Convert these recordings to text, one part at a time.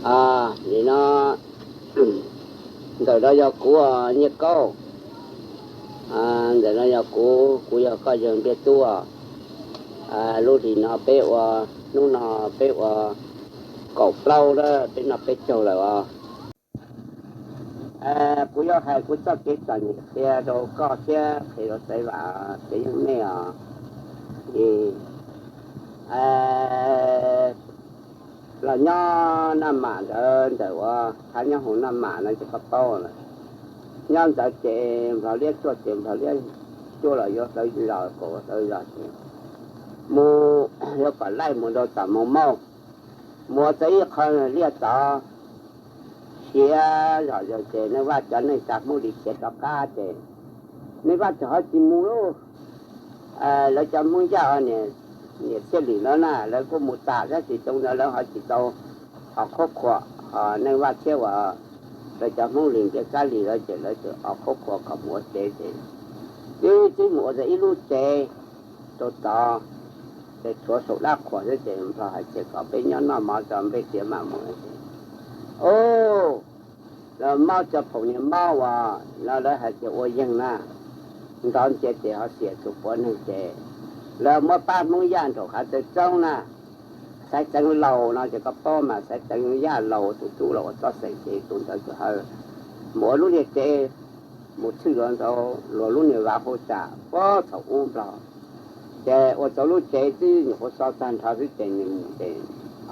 Nim no ntawm no yog kuv, Nyiaj Kaub. Ntawm no yog kuv, kuv yog koj yawg Npliaj Tub. Lub hlis no peb ua, hnub no peb ua kaum plaub lawm, peb noj peb caug lawm os. Kuv yuav hais kuv txoj kev txom nyem qhia rau koj thiab qhia rau Xaiv Vam, tsev yeej nej os. Los nyob Naj Mam ntawd, ntawm uas thav nyob hauv Naj Mam no ces koj paub lawm. Nyob ntawd ces Nplog Liab tuaj ces Nplog Liab tuaj los yuav hlawv zos, kom hlawv zos ces mus, yuav kom laij mus rau tom Moos Mauj, mus ua tau ib qho liaj tod, khiav zom zaws ces Neej Vaj cov neej tsa Hmoob Lis khiav rov qab ces Neej Vaj txawm ho tsis mus lauj. Lawv cov Hmoob Yaj niam Txhiaj Lis no na, lawv kuj mus tas tab sis xyoo ntawd lawv ho tsis tau os qhuab qhuas, ho Neej Vaj thiab uas lawv cov Hmoob Lis Npliaj Kab Lis lawv ces lawv txawm os qhuab qhuas kom mus ua tsev ces twb txib mus ua tau ib lub tsev rau tod, ces tshuav saum dab qhuas xwb ces Nplog hais tias kom peb nyob noj mov tso nplej tiav mam mus. Os, lawv mob cov phoom niag mob uas no lawv hais tias ua yeeg na, nrov ncia ces ho xiam tus puav neeg ces lawv muab pab Hmoob Yaj nraum Hav Txawv Txoob na. Xaiv Txeev Laus no ces koj paub mas, Xaiv Txeev Yaj Laus tus tub los ua txoj xeem ces tus ntawd txawm hawv mus ua lub niag tsev, mus tshwj luag ntawd luag lub niag vaj hauj sam puag thaum ub Nplog. Ces ua tau lub tsev twb nyuam qhuav so tag nrho xwb ces nws mus ces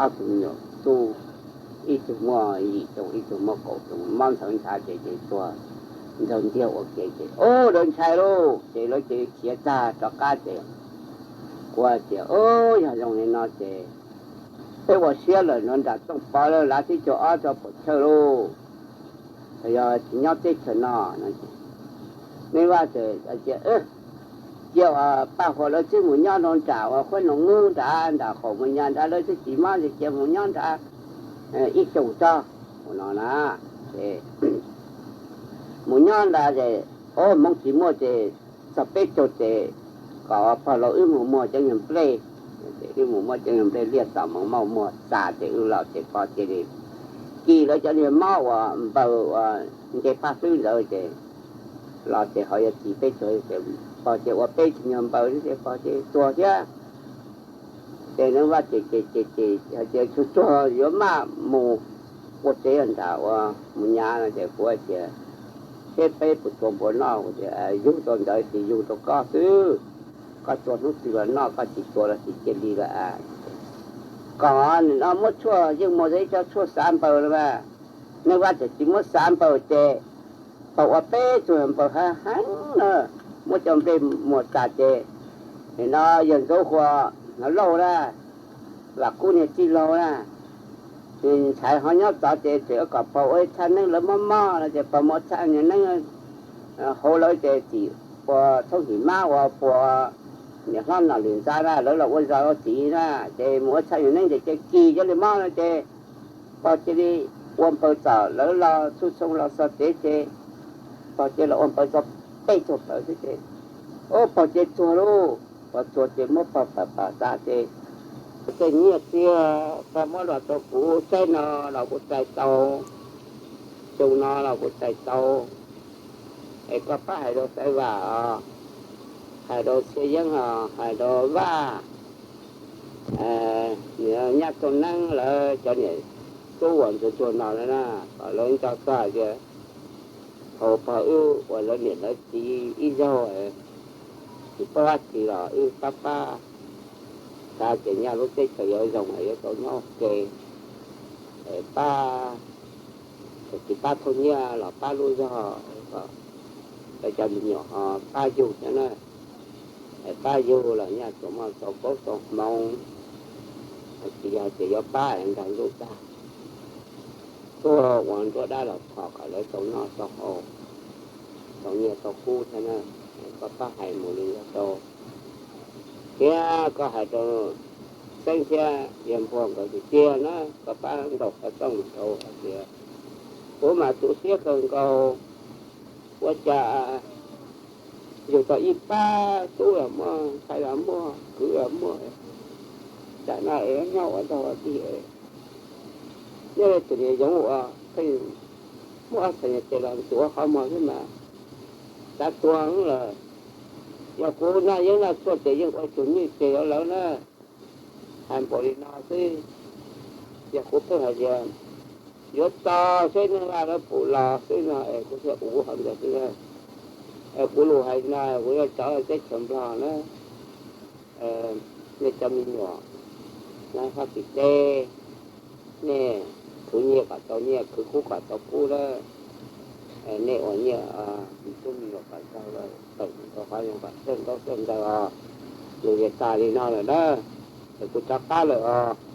ob tug me nyuam tub, ib tug muaj yim xyoo ib tug muaj kaum xyoo, mob nthawv ntshav ces ces tuag nrog ntiag ua ke ces ub lawv ntshai lauj ces lawv ces khiav tag rov qab ces kuv hais tias ub yog zoo li no ces peb ua siab lawm no nram Tooj Pov lawv lav tib caug ob tso puam chawj lauj, yog tsis nyob teb chaws no. Neej Vaj txawm tias cia Paj Huas lawv txib mus nyob rau nram uas Huab Noom Nub nrad, nram qaum Mus Nyas nrad, lawv twb tsis mob ces cia mus nyob nrad ib xyoos tso no na. Mus nyob nrad ces ub hmoov tsis muaj ces txog peb caug ces kom pog laus wb mus muag cov nyuag nplej, wb mus muag cov nyuag nplej liaj tom Moos Mauj muag tas ces wb los ces pog cia li kis lawv cov niag mob uas npaws uas nce paj hlwb ntawd ces los ces ho yuav kis peb caug ces pog ces ua peb tug nyuag npaws ces pog ces tuag thiab. Ces Neej Vaj ces ces ces ces hais tias tsuag tsuag yuav maj mus ua tsev nram uas Mus Nyas no ces kuv hais tias seb peb puas tsuas npaum noj, kuv tias yug tau ntawd ces yug rau koj xwb, koj tsuas hnub twg los noj, koj tsis tsuas los tsis cia li lawm. Kom nim no muab tshuaj yeej muag ib co tshuaj xav npaws no mas, Neej Vaj txawm tsis muab xav npaws ces pog ua peb tug npaws heev heev na, muab cov nplej muag tas ces nim no yawg Ntxoov Huas Hnav Lauj na, Vam Kub niag tij laug na, ntxhais ho nyob tod ces tseem kom pog ua ib thaj neeb, lawv mob mob no ces pog mus ua thaj neeb hauv lawv ces txim ua thoob him mab ua puas niam hlob Nom Lwm Ntxa na, lawv los ua zos ua txiv na, ces mus ua thaj neeb ces cia kis cov li mob no ces pog cia li ua npaws txom lawv los txhua txhua los txog tsev ces pog cia li ua npaws txog peb tug pawg xwb ces ub pog ces tuag lauj. Pog tuag ces muab pog pam pam tas ces tej nyiaj txiag pog muab los rau kuv saib no los kuv txais tau, xyoo no los kuv txais tau. Es koj pab hais rau Xaiv Vam os, hais rau Txhiaj Yeeb os, hais rau Vaj, Nyaj Txooj Neeb lawv cov niam tub uas ntsuag ntsuag no na, kom lawv nco txog hais tias thaum pog wb uas lawv niam lawv txiv ib zaug tsis paub dab tsi los wb pab pab xav tias nyaj lub teb chaws yuav zoo es yuav tau nyob ua ke, pab, tsis pab thauj nyiaj los pab lub zog, lawv cov me nyuam ho pab yug thiab na. Pab yug los nyaj tsuas muaj tau koob tau hmoov, tsis yog tias yuav pab nkag ntuj tag. Tuag ua nruab dab los thom kom lawv tau noj tau haus, tau nyiaj tau kub thiab na. Koj pab hais mus li ntawd rau, thiab koj hais rau Xeeb thiab Yawg Npuag nkawd tiag tiag na, koj pab ntaus xov tooj rau hais tias kuv mas tu siab kawg nkaus, ua cas yug tau ib pab tub los muaj, ntxhais los muaj, kwv los muaj, tsam no es nyob ua dog ua dig, Nyob li tus niam yoov uas pheej muaj ob txhais niag tes los tus ua qhov muag xwb mas xav tuag lawm. Yog kuv noj yeeb noj tshuaj ces yeej ua tsuag nyuj ces yuav lawv na. Hais npaum li no xwb, yog kuv pheej hais tias yuav tso seb neej Vaj lawv puas los xwb no es kuv thiaj ua qhov ntawd xwb. Es kuv lus hais no kuv yuav tso teb chaws Nplog na, nej cov me nyuam nyob Fab Kis teb, nej khwv nyiaj kom tau nyiaj, khwv kub kom tau kub lawm. Nej ua nyiaj, tub me nyuam kom tau, tawm tau qhov zoo kom txawj ntaub txawj ntawv os. Lus ces tas li no lawm na, es kuv rov qab lawm os.